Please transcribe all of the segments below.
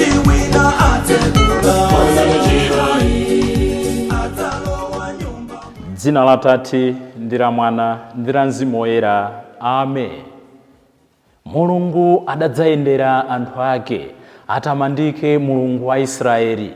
Kuti wina atsekula adzalowa nyumba. Dzina la Tate ndi la Mwana ndi la Mzimu Woyera. Amen. Mulungu adadzayendera anthu ake. Atamandike Mulungu wa Israeli.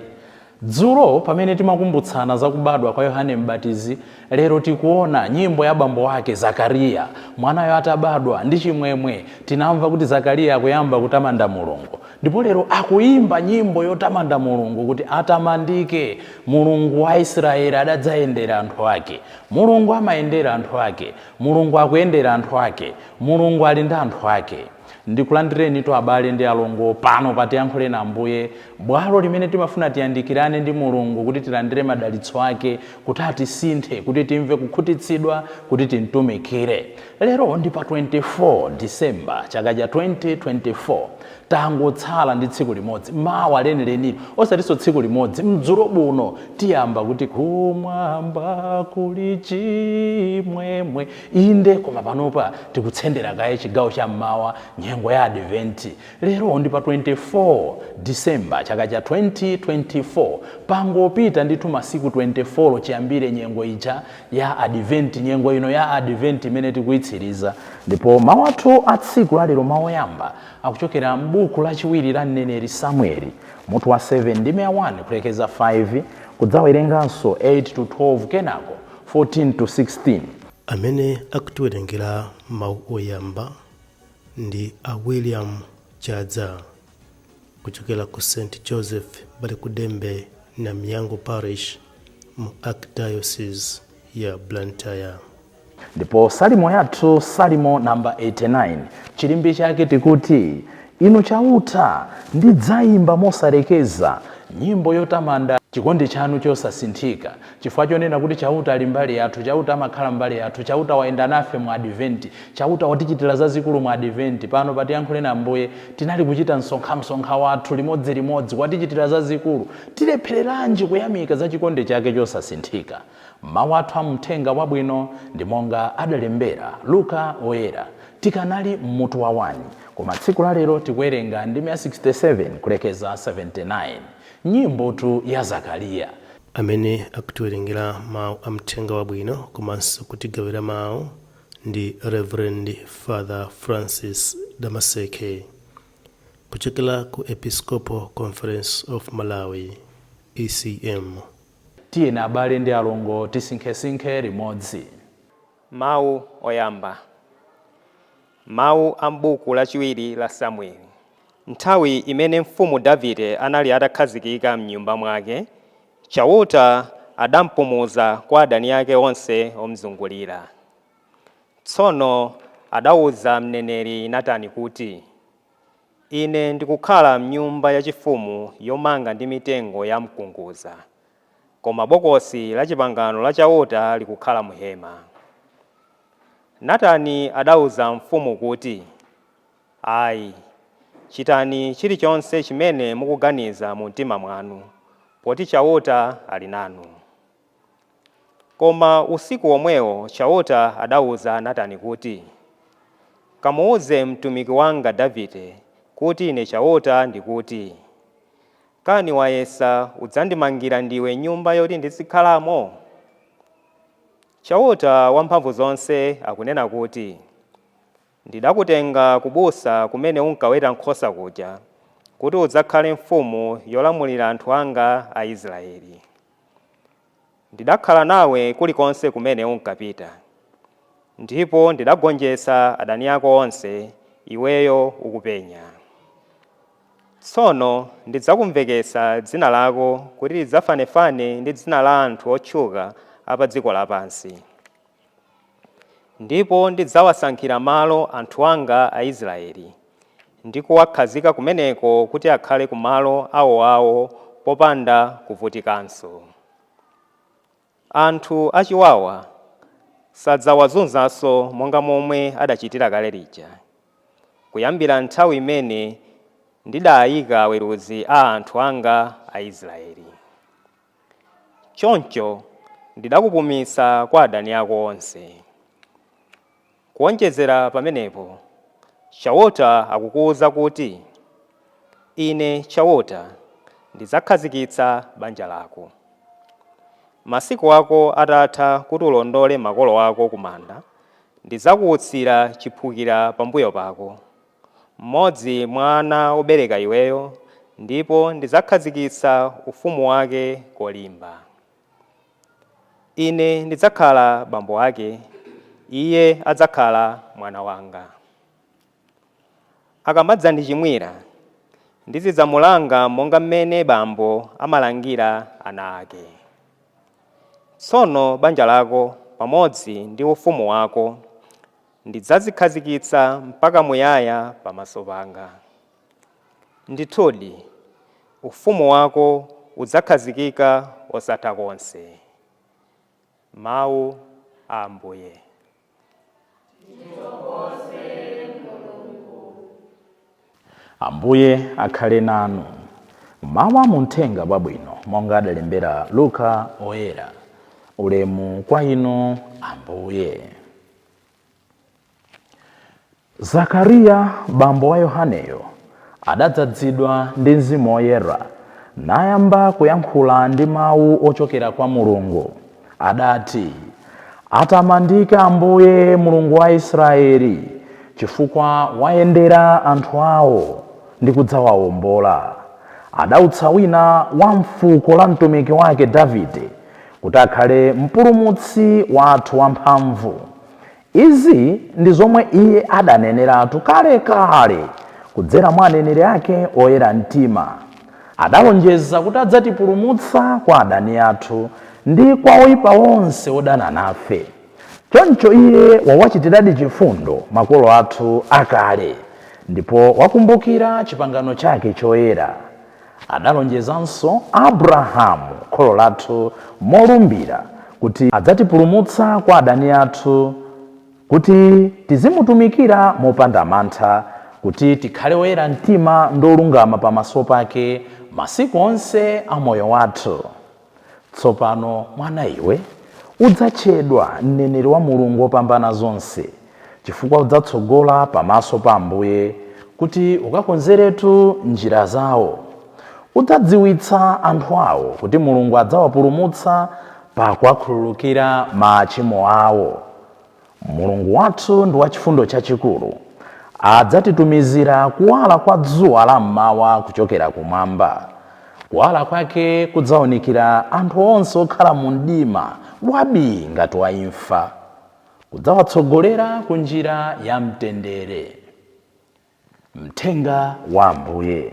Dzulo pamene timakumbutsana za kubadwa kwa Yohane Mbatizi, lero tikuona nyimbo ya bambo wake Zakariya. Mwanayo atabadwa ndi chimwemwe, tinamva kuti Zakariya akuyamba kutamanda Mulungu. Ndipo lero akuyimba nyimbo yotamanda Mulungu kuti atamandike Mulungu wa Israeli adadzayendera anthu ake. Mulungu amayendera anthu ake. Mulungu akuyendera anthu ake. Mulungu ali ndi anthu ake. Ndikulandirenitu abale ndi alongo pano pa Tiyankhuleni Ambuye, bwalo limene timafuna tiyandikirane ndi Mulungu kuti tilandire madalitso ake, kuti atisinthe, kuti timve kukhutitsidwa, kuti timtumikire. Lero ndi pa 24 December chaka cha 2024. Tangotsala ndi tsiku limodzi, mawa lenilenilo, osatinso tsiku limodzi, mdzulo buno tiyamba kuti kumwamba kuli chimwemwe. Inde, koma panopa tikutsendera kaye chigawo cha mmawa, nyengo ya Adventi. Lero ndi pa 24 December chaka cha 2024. Pangopita ndithu masiku 24 chiyambire nyengo ija ya Adventi, nyengo ino ya Adventi imene tikuyitsiriza. Ndipo mawu athu a tsiku lalero, mawu oyamba, akuchokera m'buku lachiwiri la mneneri Samueli, mutu wa 7, ndime ya 1 kulekeza 5, kudzawerenganso 8 to 12, kenako 14 to 16. Amene akutiwerengera mawu oyamba ndi a William Chadza kuchokera ku St Joseph Balikuddembe Namyango Parish mu Archdiocese ya Blantyre. Ndipo salimo yathu, salimo namba 89, chilimbi chake tikuti: Inu Chauta, ndidzayimba mosalekeza nyimbo yotamanda chikondi chanu chosasinthika. Chifukwa chonena kuti Chauta ali mbali yathu, Chauta amakhala mbali yathu, Chauta wayenda nafe mu Adventi, Chauta watichitira zazikulu mu Adventi. Pano patiyankhule Ambuye tinali kuchita msonkhamsonkha wathu limodzilimodzi, watichitira zazikulu, tilephereranji kuyamika za chikondi chake chosasinthika? Mawu athu amthenga wabwino ndi monga adalembera Luka Woyera. Tikanali mmutu wa 1, koma tsiku la lero tikuwerenga ndime ya 67 kulekeza 79, nyimbotu ya Zakariya. Amene akutiwerengera mawu amthenga wabwino komanso kutigawira mawu ndi Reverend Father Francis Damaseke kuchokera ku Episcopal Conference of Malawi, ECM. Tiyeni abale ndi alongo, tisinkhesinkhe limodzi. Mawu oyamba, mawu a m'buku lachiwiri la Samueli. Nthawi imene mfumu Davide anali atakhazikika m'nyumba mwake, Chauta adampumuza kwa adani ake onse omzungulira. Tsono adawuza mneneri Natani kuti, "Ine ndikukhala m'nyumba yachifumu yomanga ndi mitengo ya mkunguza, koma bokosi la chipangano la Chauta likukhala muhema." Natani adawuza mfumu kuti, "Ayi, chitani chilichonse chimene mukuganiza mu mtima mwanu, poti Chauta ali nanu." Koma usiku womwewo Chauta adawuza Natani kuti, "Kamuwuze mtumiki wanga Davide kuti ine Chauta ndikuti, 'Kani wayesa udzandimangira ndiwe nyumba yoti ndizikhalamo? Chauta Wamphamvu zonse akunena kuti, Ndidakutenga kubusa kumene unkaweta nkhosa kuja, kuti udzakhale mfumu yolamulira anthu anga Aisraeli. Ndidakhala nawe kulikonse kumene unkapita, ndipo ndidagonjetsa adani ako onse iweyo ukupenya. Tsono ndidzakumveketsa dzina lako kuti lidzafanefane ndi dzina la anthu otchuka a pa dziko lapansi. Ndipo ndidzawasankhira malo anthu anga Aisraeli ndi kuwakhazika kumeneko kuti akhale ku malo awoawo popanda kuvutikanso. Anthu achiwawa sadzawazunzanso monga momwe adachitira kale lija, kuyambira nthawi imene ndidayika aweruzi a anthu anga Aisraeli. Choncho ndidakupumitsa kwa adani ako onse. Kuwonjezera pamenepo, Chauta akukuwuza kuti, Ine Chauta ndidzakhazikitsa banja lako. Masiku ako atatha kuti ulondole makolo ako ku manda, ndidzakuutsira chiphukira pambuyo pako, mmodzi mwa ana obereka iweyo, ndipo ndidzakhazikitsa ufumu wake kolimba. Ine ndidzakhala bambo ake, iye adzakhala mwana wanga. Akamadzandichimwira, ndizidzamulanga monga mmene bambo amalangira ana ake. Tsono banja lako pamodzi ndi ufumu wako ndidzazikhazikitsa mpaka muyaya pamaso panga. Ndithudi, ufumu wako udzakhazikika osatha konse. Mawu a Ambuye. Ambuye akhale nanu. Mawu a muthenga wabwino monga adalembera Luka Oyera. Ulemu kwa inu Ambuye. Zakariya bambo wa Yohaneyo adadzazidwa ndi Mzimu Woyera nayamba kuyankhula ndi mawu ochokera kwa Mulungu. Adati, Atamandike Ambuye Mulungu wa Israeli, chifukwa wayendera anthu awo ndi kudzawawombola. Adautsa wina wa m'fuko la mtumiki wake Davide kuti akhale mpulumutsi wathu wamphamvu. Izi ndi zomwe iye adaneneratu kalekale kudzera mwa aneneri ake oyera mtima. Adalonjeza kuti adzatipulumutsa kwa adani athu ndi kwa oipa onse odana nafe. Choncho iye wawachitiradi chifundo makolo athu akale, ndipo wakumbukira chipangano chake choyera. Adalonjezanso Abrahamu kholo lathu molumbira kuti adzatipulumutsa kwa adani athu, kuti tizimutumikira mopanda mantha, kuti tikhale oyera mtima ndi olungama pamaso pake masiku onse a moyo wathu. Tsopano mwana iwe, udzatchedwa mneneri wa Mulungu Wopambana zonse, chifukwa udzatsogola pamaso pa Ambuye kuti ukakonzeretu njira zao. Udzadziwitsa anthu ao kuti Mulungu adzawapulumutsa pakuwakhululukira machimo ao. Mulungu wathu ndi wachifundo chachikulu. Adzatitumizira kuwala kwa dzuwa lam'mawa kuchokera kumwamba. Kuwala kwake kudzaunikira anthu onse okhala mu mdima wabii ngati wa imfa. Kudzawatsogolera ku njira ya mtendere. Mthenga wa Ambuye.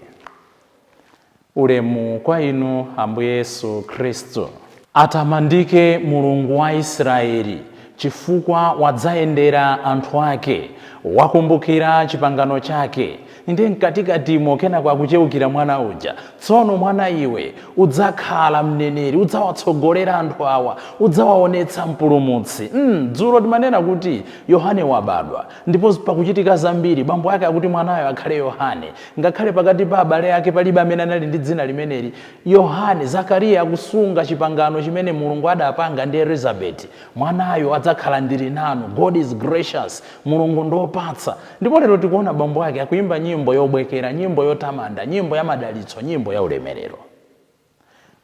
Ulemu kwa inu Ambuye Yesu Khristu. Atamandike Mulungu wa Israeli, chifukwa wadzayendera anthu ake, wakumbukira chipangano chake. Ndiye mkatikatimo kenako akucheukira mwana uja. Tsono mwana iwe, udzakhala mneneri, udzawatsogolera anthu awa, udzawaonetsa mpulumutsi. Dzulo timanena kuti Yohane wabadwa. Ndipo pakuchitika zambiri, bambo ake akuti mwanayo akhale Yohane. Ngakhale pakati pa abale ake palibe amene anali ndi dzina limeneli. Yohane, Zakariya akusunga chipangano chimene Mulungu adapanga ndi Elizabeti. Mwanayo adzakhala ndili nanu. God is gracious. Mulungu ndi wopatsa. Ndipo lero tikuona bambo ake akuimba nyimbo yobwekera, nyimbo yotamanda, nyimbo ya madalitso, nyimbo ya ulemerero.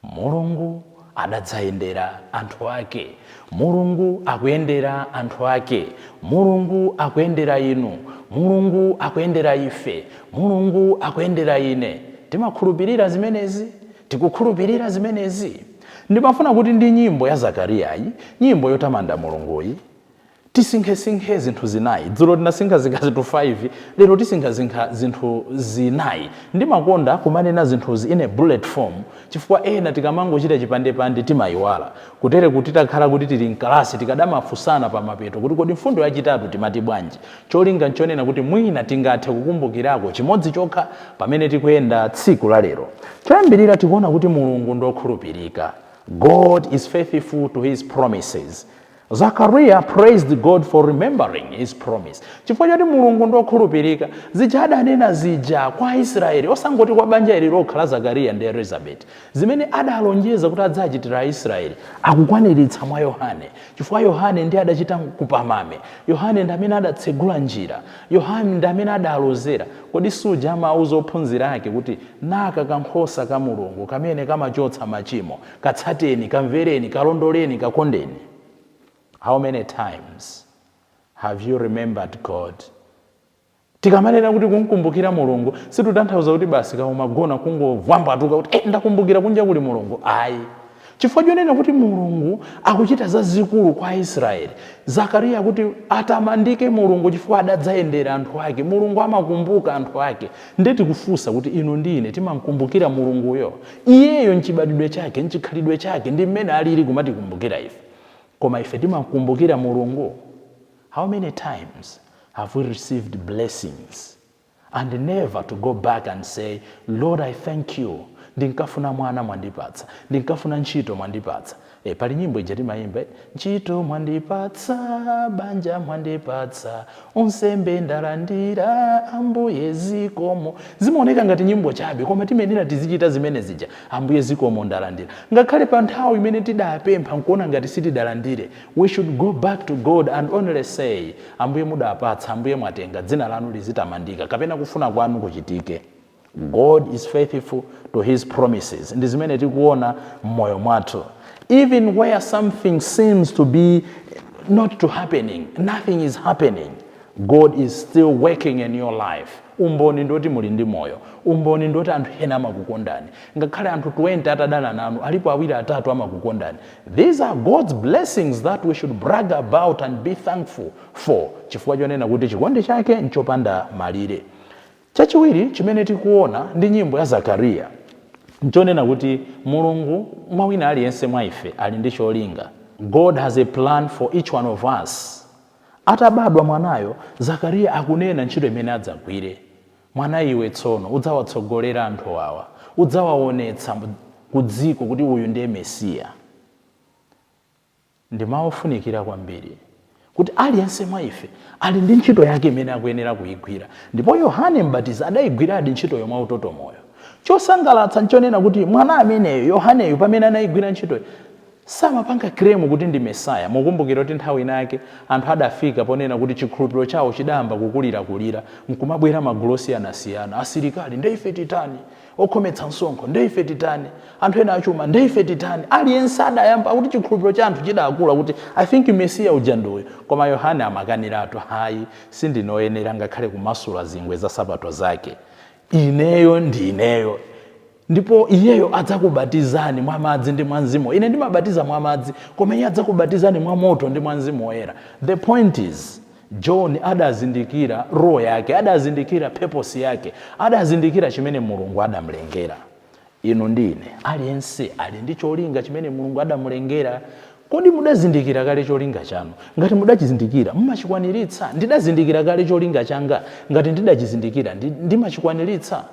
Mulungu adadzayendera anthu ake. Mulungu akuyendera anthu ake. Mulungu akuyendera inu. Mulungu akuyendera ife. Mulungu akuyendera ine. Timakhulupirira zimenezi? Tikukhulupirira zimenezi? Ndimafuna kuti ndi nyimbo ya Zakariyayi, nyimbo yotamanda Mulunguyi, Tisinkhesinkhe zinthu zinayi. Dzulo tinasinkhasinkha zinthu 5, lero tisinkhasinkha zinthu zinayi. Ndimakonda kumanena zinthuzi in a bullet form chifukwa ena tikamangochita chipandepande timayiwala. Kutereku titakhala kuti tili m'kalasi tikadamafunsana pamapeto kuti kodi mfundo yachitatu timati bwanji? Cholinga nchonena kuti mwina tingathe kukumbukirako chimodzi chokha pamene tikuyenda tsiku la lero. Choyambirira tikuona kuti Mulungu ndi okhulupirika. God is faithful to his promises. Zachariah praised God for remembering his promise, chifukwa choti Mulungu ndokhulupirika. Zija adanena zija kwa Aisraeli, osangoti kwa banja ili lokha la Zakariya ndi Elizabeth, zimene adalonjeza kuti adzachitira Aisraeli, akukwaniritsa mwa Yohane, chifukwa Yohane ndiye adachita kupamame. Yohane ndi amene adatsegula njira. Yohane ndi amene adalozera. Kodi suja amauza ophunzira ake kuti, "Naka kankhosa ka Mulungu kamene kamachotsa machimo, katsateni, kamvereni, kalondoleni, kakondeni"? How many times have you remembered God? Tikamanena kuti kumkumbukira Mulungu, situtanthauza kuti basi kaumagona kungovwambatuka kuti, "Eh, ndakumbukira kunja kuli Mulungu." Ayi, chifukwa chonena kuti Mulungu akuchita zazikulu kwa Israeli, Zakariya kuti atamandike Mulungu chifukwa adadzayendera anthu ake. Mulungu amakumbuka anthu ake. Nde tikufunsa kuti inu ndi ine timamkumbukira Mulunguyo? Iyeyo mchibadwidwe chake, mchikhalidwe chake, ndi mmene alili kumatikumbukira ife, koma ife timamkumbukira Mulungu? How many times have we received blessings and never to go back and say, "Lord, I thank you. Ndinkafuna mwana, mwandipatsa. Ndinkafuna ntchito, mwandipatsa"? Pali nyimbo ija timayimba, "Ntchito mwandipatsa, banja mwandipatsa, unsembe ndalandira, Ambuye zikomo." Zimaoneka ngati nyimbo chabe, koma timenera tizichita zimene zija: "Ambuye zikomo, ndalandira." Ngakhale pa nthawi imene tidapempha nkuona ngati sitidalandire, we should go back to God and only say, "Ambuye mudapatsa, Ambuye mwatenga, dzina lanu lizitamandika kapena kufuna kwanu kuchitike." God is faithful to his promises. Ndi zimene tikuona m'moyo mwathu. Even where something seems to be not to happening, nothing is happening, God is still working in your life. Umboni ndoti muli ndi moyo. Umboni ndoti anthu ena amakukondani. Ngakhale anthu 20 atadana nanu, alipo awiri, atatu amakukondani. These are God's blessings that we should brag about and be thankful for, chifukwa chonena kuti chikondi chake nchopanda malire. Chachiwiri chimene tikuona ndi nyimbo ya Zakariya nchonena kuti Mulungu mwa wina aliyense mwa ife ali ndi cholinga. God has a plan for each one of us. Atabadwa mwanayo, Zakariya akunena ntchito imene adzagwire. "Mwana iwe tsono udzawatsogolera anthu awa, udzawaonetsa ku dziko kuti uyu ndiye Mesiya." Ndi mawu ofunikira kwambiri kuti aliyense mwa ife ali ndi ntchito yake imene akuyenera kuyigwira, ndipo Yohane Mbatizi adayigwiradi ntchitoyo mwa utoto moyo. Chosangalatsa nchonena kuti mwana ameneyo, Yohaneyo, pamene anayigwira ntchitoyo, samapanga claim kuti ndi Mesaya. Mukumbukira kuti nthawi inake anthu adafika ponena kuti chikhulupiriro chawo chidayamba kukulirakulira, nkumabwera magulu osiyanasiyana: asilikali, "Nde ife titani?" Okhometsa msonkho, "Nde ife titani?" Anthu ena achuma, "Nde ife titani?" Aliyense adayamba kuti chikhulupiriro cha anthu chidakula kuti, "I think Mesiya uja ndiuyo." Koma Yohane amakaniratu, "Hayi, sindinoyenera ngakhale kumasula zingwe za sapato zake. Ineyo ndi ineyo, ndipo iyeyo adzakubatizani mwa madzi ndi mwa Mzimu. Ine ndimabatiza mwa madzi, koma iye adzakubatizani mwa moto ndi mwa Mzimu Woyera." The point is, John adazindikira role yake, adazindikira purpose yake, adazindikira chimene Mulungu adamulengera. Inu ndi ine, aliyense ali ndi cholinga chimene Mulungu adamulengera. Kodi mudazindikira kale cholinga chanu? Ngati mudachizindikira, mumachikwaniritsa? Ndidazindikira kale cholinga changa? Ngati ndidachizindikira, ndimachikwaniritsa?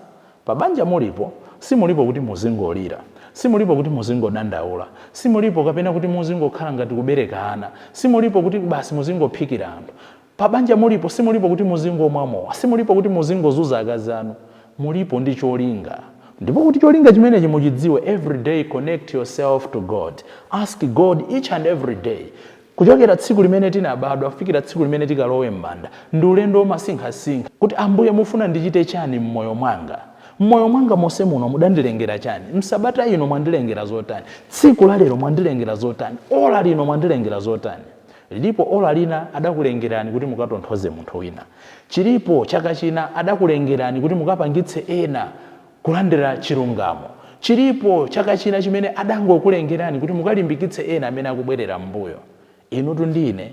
Pabanja mulipo, simulipo kuti muzingolira, simulipo kuti muzingodandaula, simulipo kapena kuti muzingokhala ngati kubereka ana, simulipo kuti basi muzingophikira anthu. Pabanja mulipo, simulipo kuti muzingomwa mowa, simulipo kuti muzingozuza akazi anu. Mulipo ndi cholinga, ndipo kuti cholinga chimenechi muchidziwe, every day connect yourself to God. Ask God each and every day. Kuchokera tsiku limene tinabadwa kufikira tsiku limene tikalowe m'manda, ndi ulendo womasinkhasinkha kuti, "Ambuye, mufuna ndichite chani m'moyo mwanga? M'moyo mwanga monse muno mudandilengera chani? Msabata ino mwandilengera zotani? Tsiku la lero mwandilengera zotani? Ola lino mwandilengera zotani?" Lilipo ola lina adakulengerani kuti mukatonthoze munthu wina. Chilipo chaka china adakulengerani kuti mukapangitse ena kulandira chilungamo. Chilipo chaka china chimene adangokulengerani kuti mukalimbikitse ena amene akubwerera m'mbuyo. Inutu ndine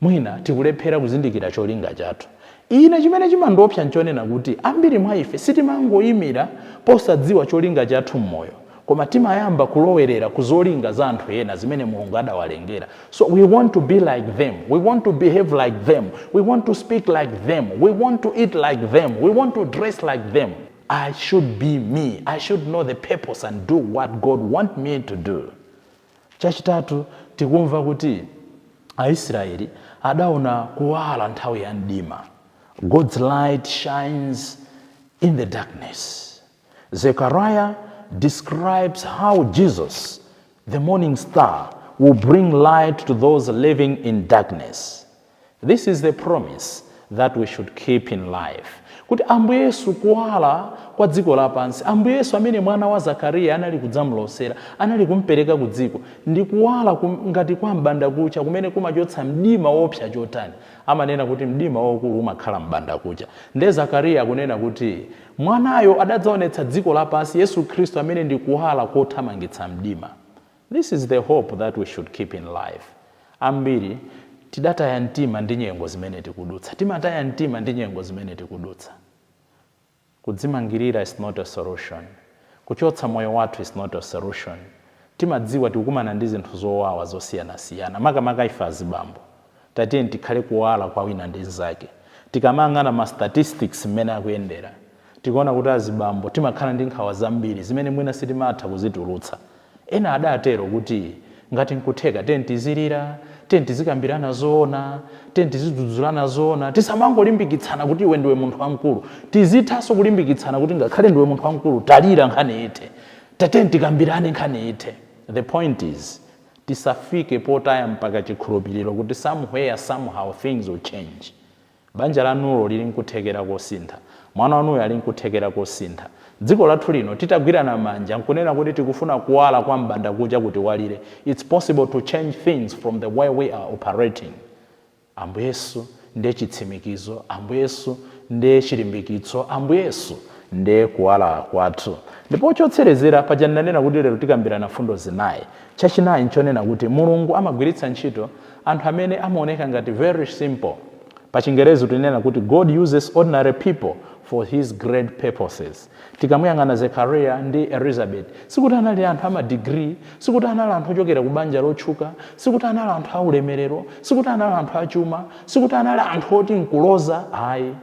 mwina tikulephera kuzindikira cholinga chathu. Ine chimene chimandiopsa nchonena kuti ambiri mwa ife sitimangoyimira posadziwa cholinga chathu m'moyo, koma timayamba kulowerera ku zolinga za anthu ena zimene Mulungu adawalengera. So we want to be like them, we want to behave like them, we want to speak like them, we want to eat like them, we want to dress like them. I should be me. I should know the purpose and do what God want me to do. Chachitatu, tikumva kuti Aisraeli adaona kuwala nthawi ya mdima. God's light shines in the darkness. Zechariah describes how Jesus, the morning star, will bring light to those living in darkness. This is the promise that we should keep in life, kuti Ambuye Yesu, kuwala kwa dziko lapansi, Ambuye Yesu amene mwana wa Zakariya anali kudzamulosera, anali kumpereka ku dziko, ndi kuwala ngati kwa mbandakucha kumene kumachotsa mdima wopsa chotani. Amanena kuti mdima waukulu umakhala mbandakucha. Nde Zakariya akunena kuti mwanayo adadzaonetsa dziko lapansi Yesu Khristu amene ndi kuwala kothamangitsa mdima. This is the hope that we should keep in life. Ambiri tidataya mtima ndi nyengo zimene tikudutsa, timataya mtima ndi nyengo zimene tikudutsa. Kudzimangirira is not a solution. Kuchotsa moyo wathu is not a solution. Timadziwa tikukumana ndi zinthu zowawa zosiyanasiyana, makamaka ife azibambo. Tatiye tikhale kuwala kwa wina ndi nzake. Tikamayang'ana ma statistics mmene akuyendera, tikuona kuti azibambo timakhala ndi nkhawa zambiri zimene mwina sitimatha kuzitulutsa. Ena adatero kuti ngati nkutheka, tiye tizilira, tiye tizikambirana zoona, tiye tizidzudzulana zoona. Tisamangolimbikitsana kuti iwe ndiwe munthu wamkulu. Tizithanso kulimbikitsana kuti ngakhale ndiwe munthu wamkulu, talira nkhani ithe, tatiye tikambirane nkhani ithe. The point is, tisafike potaya mpaka chikhulupiriro kuti somewhere, somehow things will change. Banja lanulo lili nkuthekera kosintha, mwana wanuyo ali nkuthekera kosintha. Dziko lathu lino, titagwirana manja nkunena kuti tikufuna kuwala kwa mbandakucha kuti walire, it's possible to change things from the way we are operating. Ambuye Yesu ndiye chitsimikizo, Ambuye Yesu ndiye chilimbikitso, Ambuye Yesu ndiye kuwala kwathu. Ndipo chotserezera paja, ndinanena kuti lero tikambirana fundo zinayi. Chachinayi nchonena kuti Mulungu amagwiritsa ntchito anthu amene amaoneka ngati very simple. Pa Chingerezi tinena kuti God uses ordinary people for his great purposes. Tikamuyang'ana Zekariya ndi Elizabeth, sikuti anali anthu amadigiri, sikuti anali anthu ochokera ku banja lotchuka, sikuti anali anthu aulemerero, sikuti anali anthu achuma, sikuti anali anthu oti nkuloza, ayi.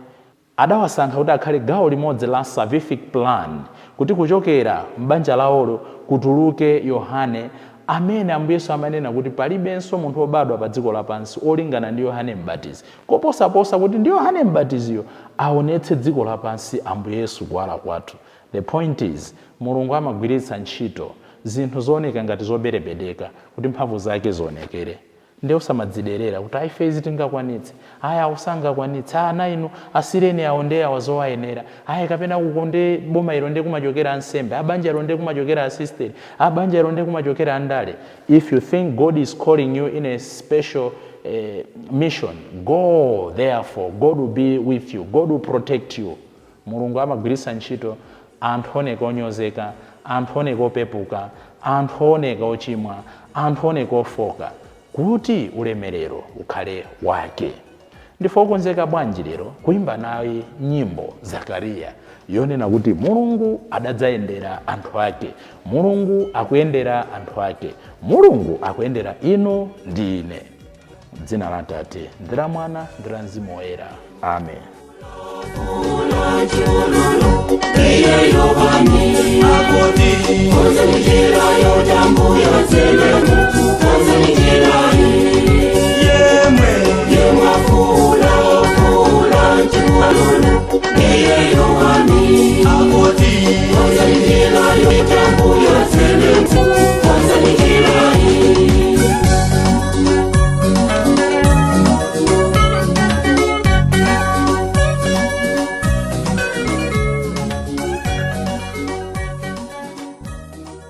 Adawasankha kuti akhale gawo limodzi la salvific plan, kuti kuchokera m'banja lawolo kutuluke Yohane amene Ambuye Yesu amanena kuti palibenso munthu wobadwa pa dziko lapansi olingana ndi Yohane Mbatizi, koposaposa kuti ndi Yohane Mbatiziyo aonetse dziko lapansi Ambuye Yesu, kuwala kwathu. The point is, Mulungu amagwiritsa ntchito zinthu zooneka ngati zoberebedeka kuti mphamvu zake zionekere. Ndi osamadziderera kuti ayi, izi tingakwanitse, aya ausangakwanitse, ana inu asireni awo ndi awa zowayenera, ayi, kapena uko ndi boma ilo ndi kumachokera ansembe, abanja ilo ndi kumachokera asisteri, abanja ilo ndi kumachokera andale. If you think God is calling you in a special mission, go therefore. God will be with you, God will protect you. Mulungu amagwiritsa ntchito anthu oneka onyozeka, anthu oneka opepuka, anthu oneka ochimwa, anthu oneka ofoka, kuti ulemerero ukhale wake. Ndife okonzeka bwanji lero kuimba naye nyimbo Zakariya yonena kuti Mulungu adadzayendera anthu ake? Mulungu akuyendera anthu ake, Mulungu akuyendera inu ndi ine. Dzina la Tate ndi la Mwana ndi la Mzimu Woyera, amen. Akuti konse munjira yotambuya dzelemu.